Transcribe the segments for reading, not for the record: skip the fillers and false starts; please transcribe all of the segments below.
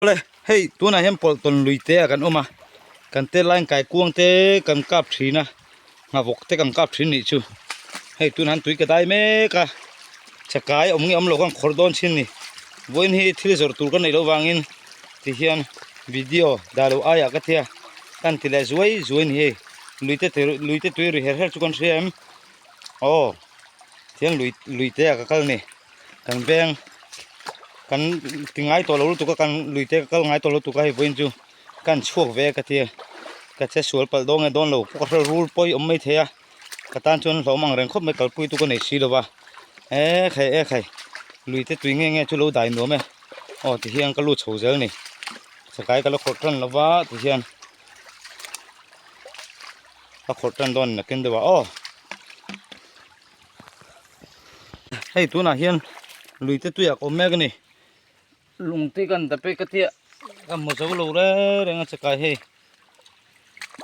Awle, hei tunah hian pawlhtawn lui te ah kan awm a, kan tel laiin kaikuang te kan kap thin a, nghavawk te kan kap thin nih chu. Hei tunah hian tui ka dai mek a, chakai awm nge awm lo khan khawrh dawn chin ni. Vawiin hi thil zawrh tur ka neih loh vangin tihian video dah loh aiah ka tia kan ti leh zuai zuai ni hei. Lui te lui te tui ri her her chu kan hria em? Aw, tihian lui lui te ah ka kal ni. Kan veng kan ti ngai tawh lo lutuk a kan lui te ka kal ngai tawh lutuk a hei vawiin chu kan chhuak ve a ka ti a ka che sual palh dawn nge dawn lo pawh ka hre rul pawh awm mai thei a ka tan chuan hlauhawm ang reng khawp mai kalpui tu ka nei si lo va e khai e khai lui te tui nge nge chu lo dai nuam e aw ti hian ka lut chho zel a ni chakai ka la khawrh tan lo va ti hian ka khawrh tan dawn nakin deuh ah aw. Hei tunah hian lui te tuiah ka awm mek a ni lung te kan dap e ka tia ka hmu zo lo reng reng a chakai hei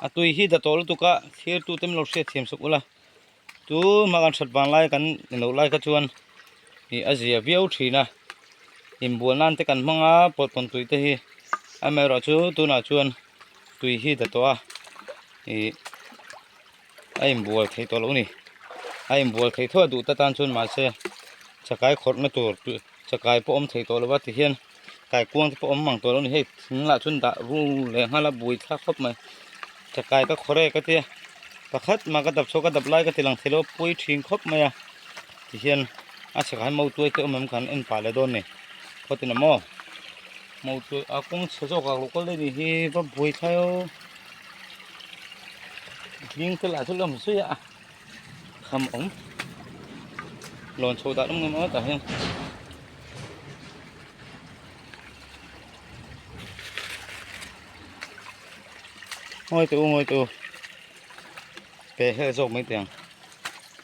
a tui hi da tawh lutuk a thlir tu te min lo hriat thiam sak ula tu hma kan that vang lai kan ilo lai kha chuan ih a zia viau thin a inbual nan te kan hmang a pawlhtawn tui te hi amaherawhchu tunah chuan tui hi da tawh a ih. a inbual theih tawh loh a ni a inbual theih thuah duh ta tan chuan mahse chakai khawrhna tur chakai pawh awm thei tawh lo va tihian kaikuang te pawh awm mang tawh lo a ni hei thing lah chuan dah rul leh nghal a bui thlak khawp mai chakai ka khawrh e ka tia pakhat mah ka dap chhuak a dap lai ka ti lang thei lo a pui thin khawp mai a tihian a chakai mo tuai te awm em khan en pah leh dawn a ni khawtin a maw mo tuai a kawng chhe zawk ah lo kal daih ni hi va buai thlai aw. Hling te lah chu la awm zui a kham awm lawn chho dah lawm ngam a tah hian ngawi teh u ngawi teh u pe hel zawk mai teh ang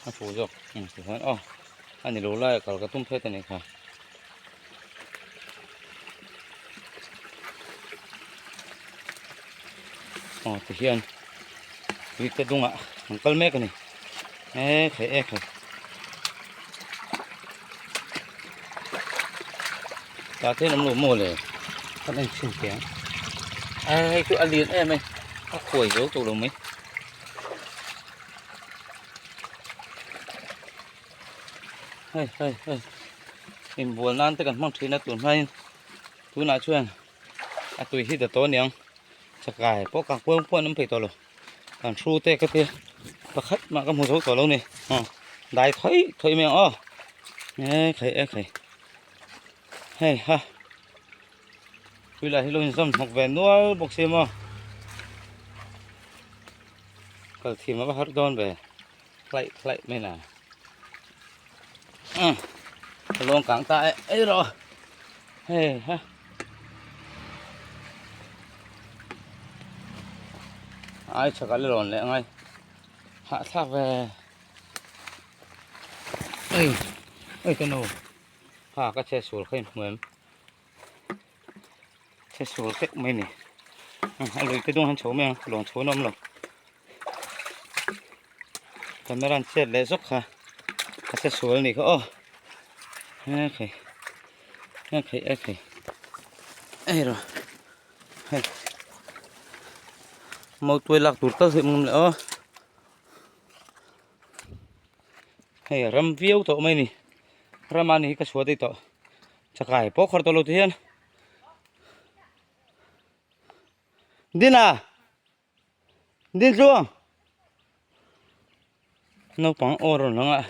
a fuh zawk tichuan aw a ni lo lai ah kal ka tum phet a nih kha. Aw ti hian tui te dungah an kal mek a ni e khai e khai tah te hian awm lo maw le kan en chhin teh ang a hei chu a lian em a a khuai zo tawh lo mai. Hei hei hei inbual nan te kan hmang thin a tun hmain tunah chuan a tui hi ta tawh aniang chakai pawh ka kuang pawh an awm thei tawh lo kan hru te ka tia pakhat mah ka hmu zo tawh lo ni aw dai thawi thawi mai ang aw e khai e khai hei ha tui lah hi lo inzawm hnawk ve nual bawk si maw kal thim a va har dawn ve. Hlaih hlaih mai na ka lawng kang ta e ei rawh hei ha ai chhakah le rawn leh angai hahthlak ve ei ei ka nu ha ka che sul kha inhmu em che sul tek mai ni a lui te dung han chho mai ang lawng chho na awm lo. Camera an chet leh zawk kha a che sual anih kha aw hekhei hekhei hekhei ei rawh hei mautuai lak tur tal theih awm leh aw hei a ram viau tawh mai a ni ram a ni hi ka chhuah daih tawh chakai pawh khawrh tawh lo ti hian Dina. Din tluang naupang aw rawn lang a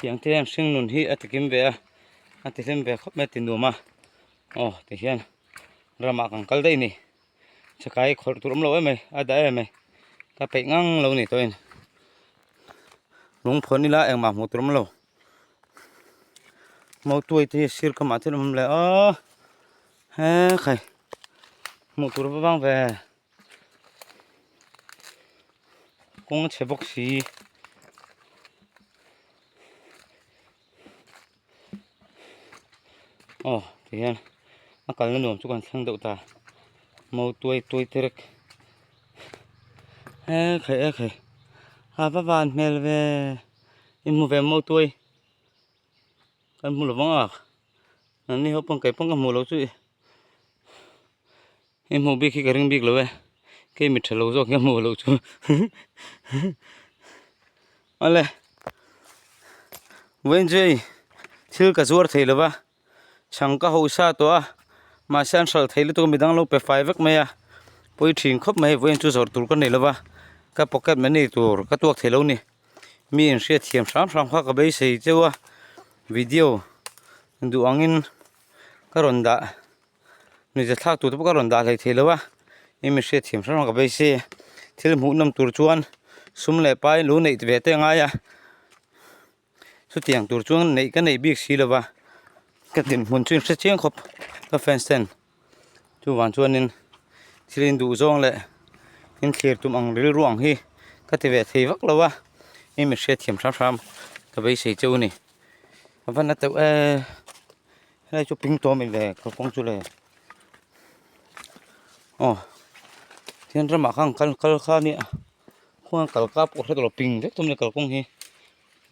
tiang te hian hring nun hi a ti kim ve a a ti hlim ve khawp mai a ti nuam a aw ti hian ramah kan kal daih a ni chakai khawrh tur awm lo em mai a dah em mai ka peih ngang lo ni tawhin lung phawn ila engmah hmuh tur awm lo mautuai te hi sir kamah thil awm leh a he khai hmuh tur va vang ve kawng a chhe bawk si. Aw tihian a kalna nuam chu kan thleng deuh ta mautuai tuai terek. E khai e khai a va van hmel ve in hmu ve maw tuai kan hmu lovang a nangni ho pawn keipawh ka hmuh loh chu i hmuh bik hi ka ring bik lo e kei mi tha lo zawk hi a hmuh loh chu awle vawiin chu hei thil ka zuar thei lova. Chhang ka hausa tawh a mahse an hralh thei lutuk a midang lo pe fai vek mai a pawi thin khawp mai vawiin chu zawrh tur ka nei lova ka pocket money tur ka tuak thei lo ni mi in hriat thiam hram hram kha ka beisei cheu a video duh angin ka rawn dah nuihza thlak tur te pawh ka rawn dah hlei thei lo a mi in hriat thiam hram hram ka beisei a thil hmuh nawm tur chuan sum leh pai lo neih ve te a ngai a. Chutiang tur chuan neih ka neih bik si lova ka dinhmun chu in hre chiang khawp ka fans ten chuvang chuanin thil in duh zawng leh in thlir tum ang rilru ang hi ka ti ve thei vak lo a i mi hriatthiam hram hram ka beisei cheu a ni a va na teuh e helai chu ping tawm in le kalkawng chu le aw tihian ramah khan kal kal kha nia khuan kal ka pawh hre tawh lo ping vek tawh mai kalkawng hi.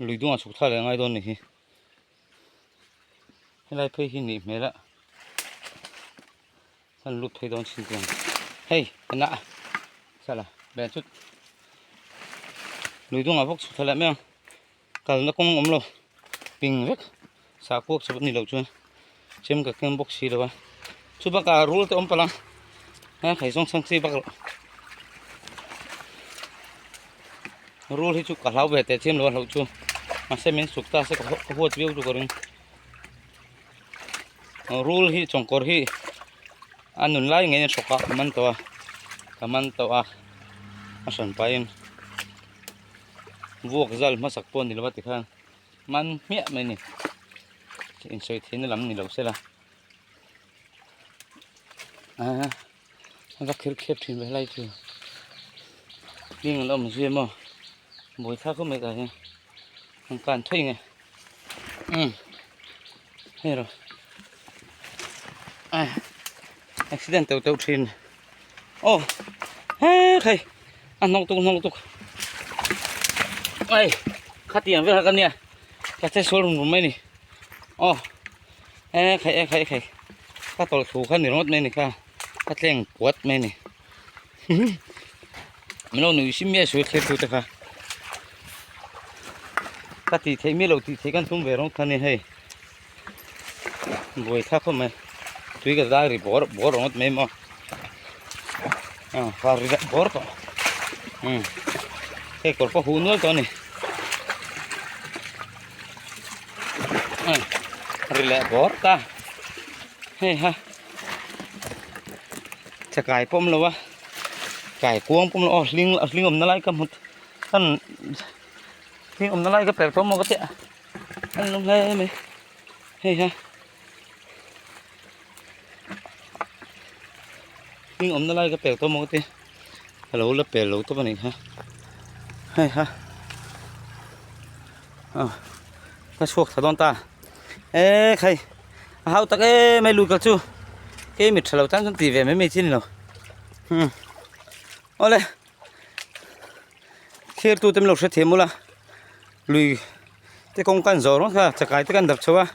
Lui dungah chhuk thla leh a ngai dawn a ni hi helai phei hi nih hmel a kan lut phei dawn chin chuan hei ka nah sala ben chut lui dungah bawk chhuk thla leh mai ang kalna kawng awm lo ping vek sahkuak chawp a ni loh chuan chem ka keng bawk si lo a chu bakah rul te awm palh ang a khaizawng chhang chi bak loh. Rul hi chu ka hlau ve teh chiam lo a hlauh chu mahse min suk ta se ka huat viau chu ka ring rul hi chawngkawr hi a nun lai ngeiin a hrawk a ka man tawh a ka man tawh a a hran pahin vuak zal hmasak pawh a ni lo a tikhan man hmiah mai a ni insawi theihna lam ni lo se la aa. A va kher kher thin ve helai chu hling an awm zui maw buai thlak khawp mai tah hian an kan thawi nge umm hei rawh ah accident teuh teuh thin aw hekhai a hnawk tuk hnawk tuk ai khatiang vel kha ka nia ka che sual rum rum mai ni aw. E khai e khai e khai ka tawlh thu kha ni ringawt mai a ni kha ka tleng puat mai a ni min lo nui sim miah sual thlir tu te kha ka tih theih miah lo tih theih kan tum ve rawng kha a ni hei buai thlak khawp mai tui ka zai ri bawr bawr ringawt mai maw ah ka ri vek bawr tawh umm hei kawr pawh huh nual tawh a ni. Ri leh bawr ta hei ha chakai pawh awm lo a kai kuang pawh awm lo aw hling hling awmna lai ka hmu kan hling awmna lai ka per tawh maw ka tia an lo hle mai hei ha hling awmna lai ka per tawh maw ka tia ka lo la per lo tawp a nih kha hei ha. Ka chhuak thla dawn ta e khai a hau tak em mai lui kal chu kei mit tha lo tan chuan ti ve mai mai chi a ni lo umm awle thlir tu te min lo hre thiam ula lui te kawng kan zawh rawng kha chakai te kan dap chho a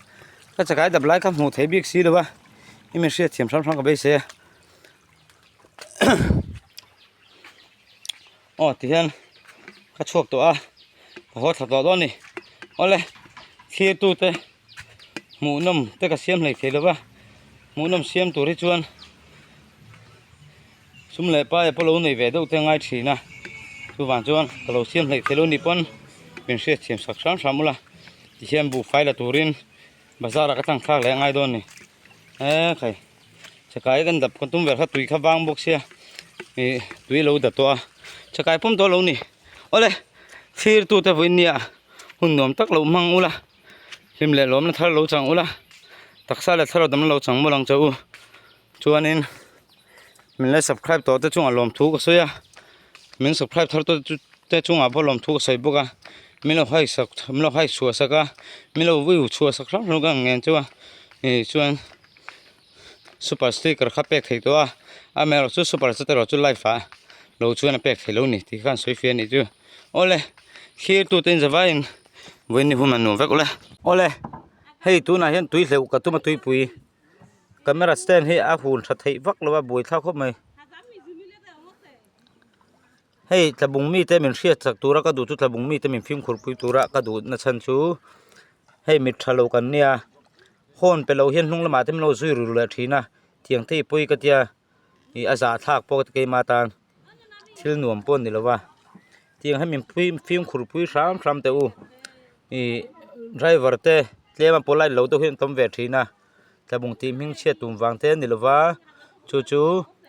ka chakai dap lai kha hmuh theih bik si lo a i min hriat thiam hram hram ka beisei a Aw tihian ka chhuak tawh a ka haw thla tawh dawn a ni awle thlir tute hmuhnawm te ka siam hlei thei lova hmuhnawm siam tur hi chuan sum leh pai pawh lo nei ve deuh te a ngai thin a chuvang chuan ka lo siam hlei thei lo ni pawn min hriat thiam sak hram hram ula tihian buhfai la turin bazar ah ka tlang thlak leh a ngai dawn a ni e khai. Chakai kan dap kan tum vel kha tui kha vang bawk sia ih tui lo da tawh a chakai pawm tawh lo ni awle thlir tu te vawiin nia hun nuam tak lo hmang ula hlim leh lawmna thar lo chang ula taksa leh thlarau damna lo chang mawlh ang che u chuanin min la subscribe tawh te chungah lawmthu ka sawi a min subscribe thar tawh te chungah pawh lawmthu ka sawi bawk a min lo hai sak min lo hai chhuah sak a min lo view chhuah sak hrang hrang ka ngen chu a ih chuan. Super sticker kha pek theih tawh a amaherawhchu super chat erawh chu live ah. Lo chuan a pek theih lo ni tih khan sawi fiah a nih chu. Awle thlir tute in zavaiin vawiin ni hun a nuam vek awle. Awle hei tunah hian tui hleuh ka tum a tuipui camera stand hi a hun tha theih vak lo a buaithlak khawp mai. Hei tlabung mite min hriat chak tura ka duh chu tlabung mite min fimkhur pui tura ka duh na chhan chu hei mit tha lo kan nia horn pe lo hian hnung lamah te min lo zui ru leh thin a tiang te hi pawi ka tia ih a zahthlak pawh ka ti keimah tan thil nuam pawh a ni lo va tiang hian min pui fimkhur pui hram hram teh u ih driver te tlem a polite lo deuh hi an tam ve thin a tlabung tih hming chhiat tum vang te a ni lo va chu chu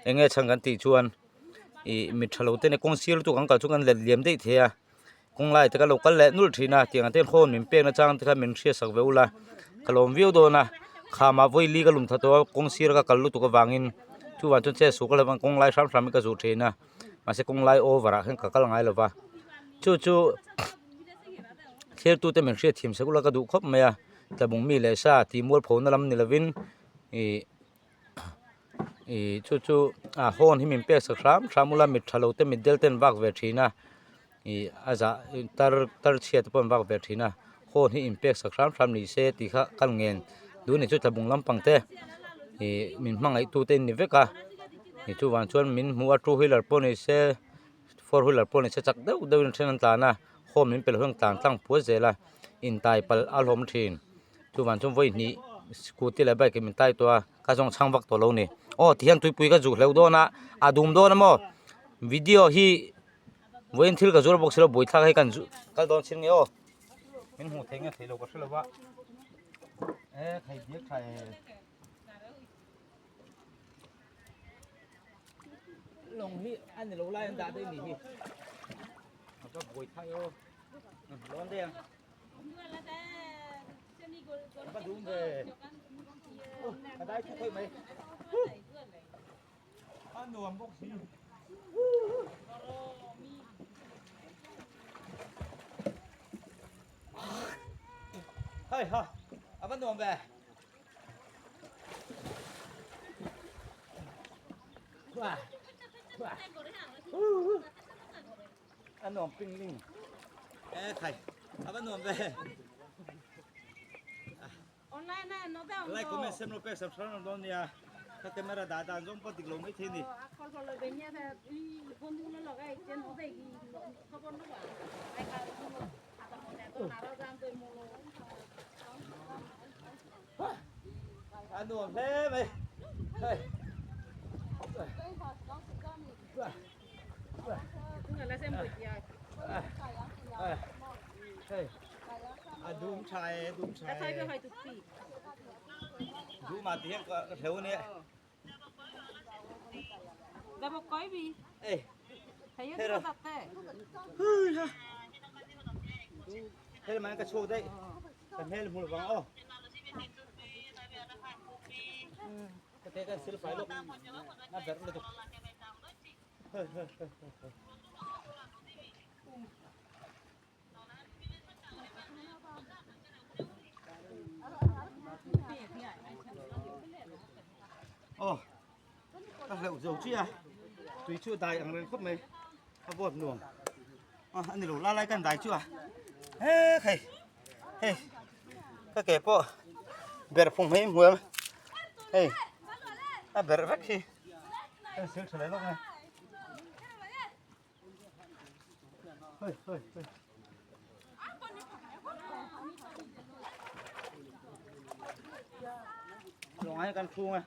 eng nge chhan kan tih chuan. Ih mi tha lo te kawng sir lutuk an kal chu kan let liam daih thei a kawng lai te kha lo kal leh nulh thin a tiang ang te khawn min pek na chang te kha min hriat sak ve ula ka lawm viau dawn a kham ah vawi li ka lum tha tawh a kawng sir ka kal lutuk avangin chuvang chuan chet suh ka hlauh kawng lai hram hram hi ka zuh thin a mahse kawng lai over ah khan ka kal ngai lo va chu chu thlir tute min hriat thiam sak ula ka duh khawp mai a tlabung mi leh sa tih mualpho na lam ni lovin ih. Ih chu chu a horn hi min pek sak hram hram ula mit tha lo te mit del te an vak ve thin a ih a zah tar tar chhia te pawh an vak ve thin a horn hi in pek sak hram hram ni se tih kha ka ngen duh a ni chu tlabung lampang te ih min hmangaih tu te an ni vek a ih chuvang chuan min hmuh a two wheeler pawh ni se four wheeler pawh ni se chak deuh deuhin a then an tlan a horn min pe lo hian tlan tlang puat zel a intai palh a hlawm thin. Chuvang chuan vawi hnih scooty leh bike in min tai tawh a ka zawng chhang vak tawh lo ni aw tihian tuipui ka zuh hleuh dawn a a dum dawn a maw video hi vawiin thil ka zuar bawk si lo buaithlak hei kan zu kal dawn chin nge aw min hmuh theih nge theih lo ka hre lo va e khai diak tha e lawng hi a ni lo lai an dah daih ni hi a va buaithlak e aw lawn daih ang. Hei ha, a va nuam ve. A nuam ping ling. E khai, a va nuam ve. Like comment sem lo pek subscribe lo dawn nia. Ka camera dah dan zawng pawh dik lo mai thei ni. A nuam hle mai. Hei. A dum tha e dum tha e dum a ti hian ka hleu a nia ei hei lamah hian ka chhuak daih ka hmel hmu lovang aw. Ka te kan sil fai lawk a berh lutuk. Aw ka hleuh zo chiah a tui chu a dai ang reng khawp mai a vawt nuam a ani lo lai lai kan dai chu a he hei hei ka ke pawh berh phung mai hmuam hei a berh vek hi. Kan sil tha leh lawk mai. Hoi hoi hoi. Lawng ai kan thu nge.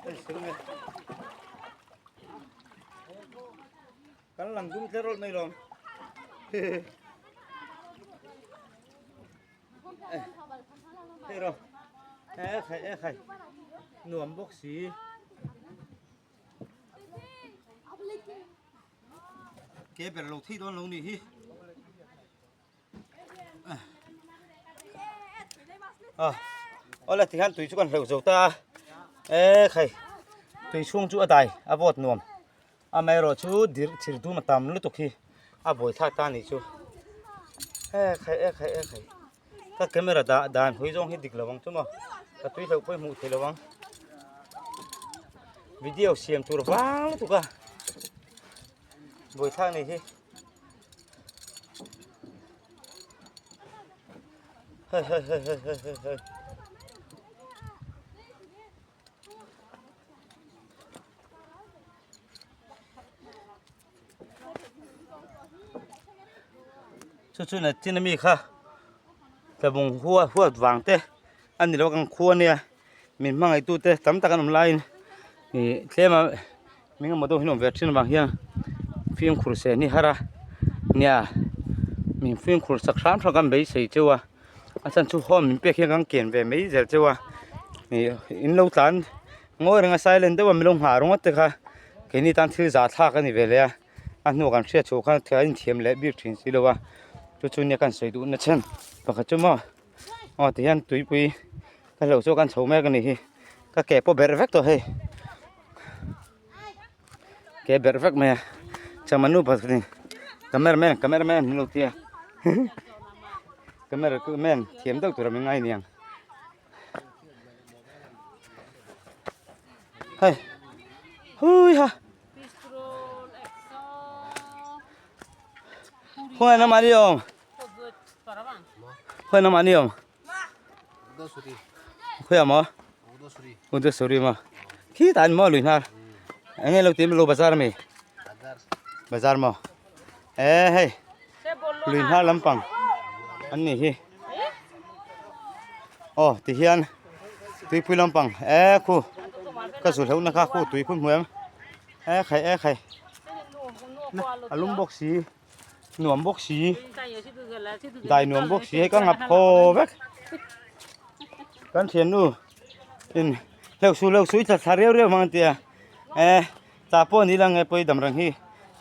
Kan sil nge. Kan lang dum tler rawlh mai lawm. Hei rawh. E khai e khai. Nuam bawk si. Ke ber lo thei dawn lo nih hi. Ah. Awle tikhan tui chu kan hleuh zo ta a. E khai. Tui chhung chu a dai a vawt nuam. Amaherawh chu dir thir dum a tam lutuk hi a buai thlak ta anih chu e khai e khai e khai ka camera dah dan hawi zawng hi dik lo ang chu maw ka tui hlauh pawh hi hmuh theih lo ang video siam tur vang lutuk a. Buaithlak nih hi. Hei hei hei hei hei hei hei. Chu chu na chin ami kha tlabung hua huat vang te a ni lo kan khua nia min hmangaih tu te tam tak an awm laiin ih tlem a hming emaw deuh hi an awm ve thin avang hian fimkhur se ni har a nia min fimkhur sak hram hram kan beisei cheu a a chhan chu home min pek hian kan ken ve mai zel cheu a ih in lo tlan ngawi reng a silent deuh a min lo nghah ringawt te kha keini tan thil zah thlak a ni ve leh a a hnuah kan hriat chhuah khan thil a inthiam leh bik thin si lo a chu chu nia kan sawi duhna chhan pakhat chu maw aw tihian tuipui ka hlauh chu kan chho mek a nih hi ka ke pawh berh vek tawh hei ke berh vek mai a changmanu pakhatin camera man camera man an lo tia camera man thiam deuh tur a min ngai aniang. Hei hui ha khawngaih na mahni awm khawngaih na mahni awm khawiah maw Udasuri maw khitah an maw lui hnar eng nge lo ti lo bazar ami bazar maw e hei lui hnar lampang an nih hi aw tihian tuipui lampang e khu ka zu hleuh na kha khu tui khu hmu em e khai e khai a lum bawk si nuam bawk si dai nuam bawk si hei ka ngap khaw vek kan thiannu in hleuh su hleuh su i thla thla riau riau hmang an tia e. Tah pawh ni lang e pawi dam reng hi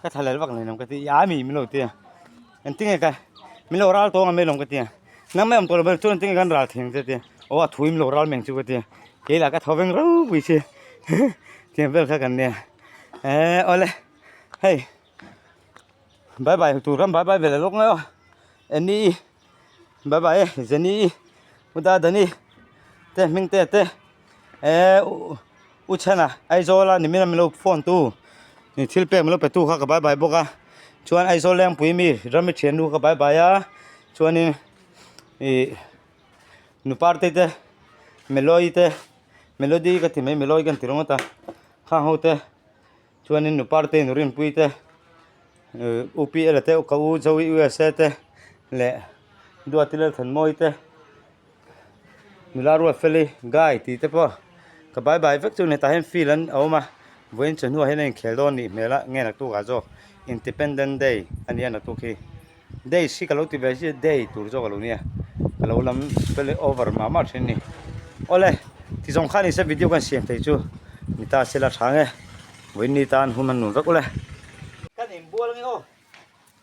ka thla lel vak nei lo ka ti a mi min lo ti a engtin nge ka min lo ral tawng a mai lo ka ti a nang mai awm tawh lo ber chuan engtin nge kan ral thei ang che tia aw a thui min lo ral meng chu ka ti a kei lah ka tho veng ropui che tiang vel kha kan nia eh awle hei bye bye tur khan bye bye ve leh lawk mai aw Annie bye bye e Jenny u Dadani te hming te te eh U Chhana Aizawl a nimin a min lo phone tu ni thil pek min lo pe tu kha ka bye bye bawk a chuan Aizawl lengpui mi rami thiannu kha ka bye bye a chuanin ih nu parte te Melody te Melody ka ti mai Melody ka ti ringawt a khang ho te chuanin nu parte nu Rinpuii te U P L te ka u Zoe USA te leh Duati Lalthanmawii te. Nula ruat feli guy tih te pawh ka bye bye vek chu ni tah hian field an a awm a vawiin chu hnuah hian a inkhel dawn nih hmel a nge naktuk ah zawk independent day a nia naktuk hi days hi ka lo ti ve chiah day tur zawk a lo nia ka lo lam spell over mah mah thin a ni awle ti zawng khan nise video kan siam thei chu ni ta se la tha nge vawiin ni tan hun a nuam vek awle. Kan inbual ange aw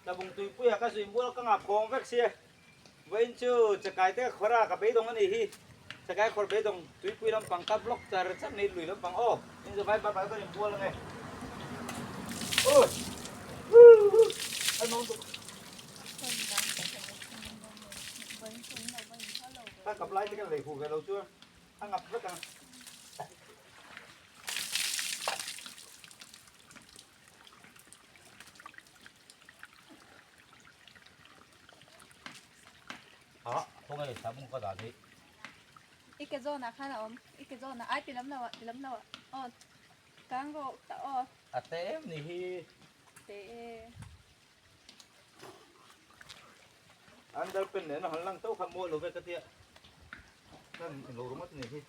tlabung tuipuia ka zu inbual ka ngap khawng vek sia. Vawiin chu chakai te ka khawr a, ka beidawng a nih hi. Chakai khawr beidawng tuipui lampang ka block char char mai lui lampang aw. In zavai bye bye ka rawn bual ange. Aw. Ai mawng tuk. Ka kap lai te kan lei hu ve lo chu a ngap vek ang. I ke zawnah khan a awm i ke zawnah ai ti lam lo ah ti lam lo ah aw kang rawh ta aw a te em ni hi te e under pen nen a han lang teuh kha mawi lo ve ka tia kan lo ringawt ni hi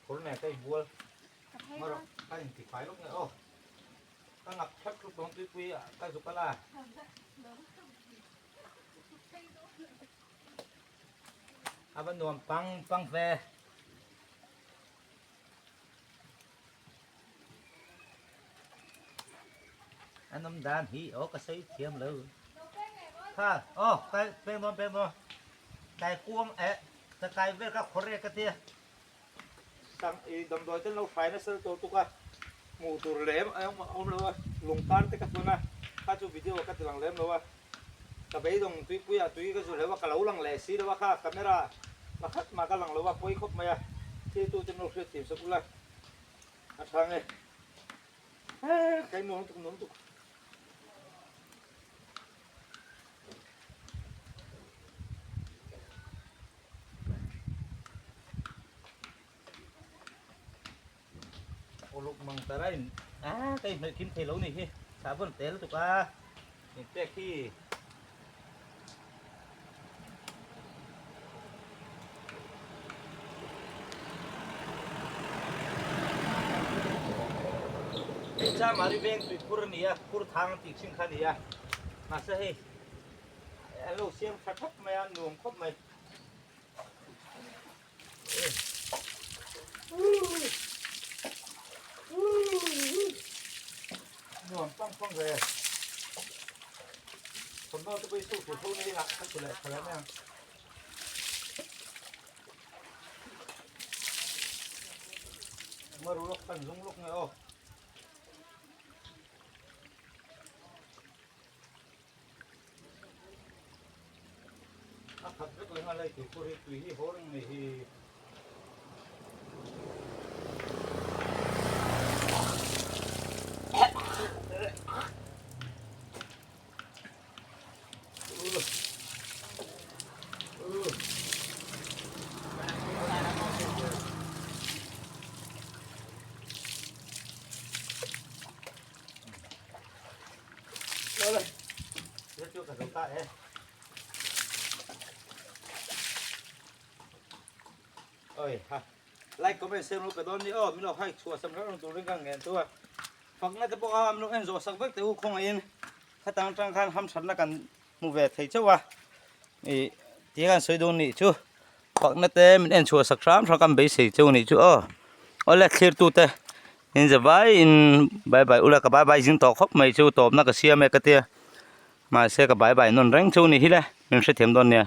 kawr nen ka inbual ka intifai lawk nge aw. Ka ngap thlap thlup dawn tuipui ah ka zuk a la. A va nuam pang pang ve. An awm dan hi aw ka sawi thiam lo. Kha aw kai peng dawn peng dawn. Kai kuang eh ka kai vel ka khawr e ka tia. Sang i damdawi ten lo fai nasa tawh tuk a, hmuh tur lem a awm lo a, lung kar te ka thawn a, kha chu video ka ti lang lem lo a, ka beidawng tuipui ah tui ka zu hleuh a, ka lo lang leh si lo a kha camera pakhat mah ka lang lo a, pawi khawp mai a, thil tu te min lo hriat thiam sak ula a tha nge, he kai nuam lutuk nuam lutuk. Uluk mang tara in a ka inhnawih kim thei lo ni hi sahbawn tel tuk a in pek hi. Hei cha mari veng tui phur a ni a, phur thang an tih thin kha a ni a, mahse hei an lo siam tha khawp mai a, nuam khawp mai. Nuam pang pang ve. Thawmhnaw te pawh hi suh tur tho ni a, ka su leh tha leh mai ang. Maru lawk kan zung lawk nge aw. A khat vek leh nghal a tui pawh hi tui hi haw reng mai hi. Oi ha like comment share lu pe dawn ni aw min lo hai chhuah sam reng turin ka ngen chu a fakna te pawh kha min lo en zawh sak vek teh u khawngaihin khatang atang khan hamthatna kan hmu ve thei chauh a ih ti hian sawi dawn nih chu fakna te min en chhuah sak hram hram kan beisei chauh nih chu aw awle thlir tute in za vai in bye bye ula ka bye bye zing tawh khawp mai chu tawpna ka siam e ka tia mahse ka bye bye nawn reng chu ni hi le min hrethiam dawn nia.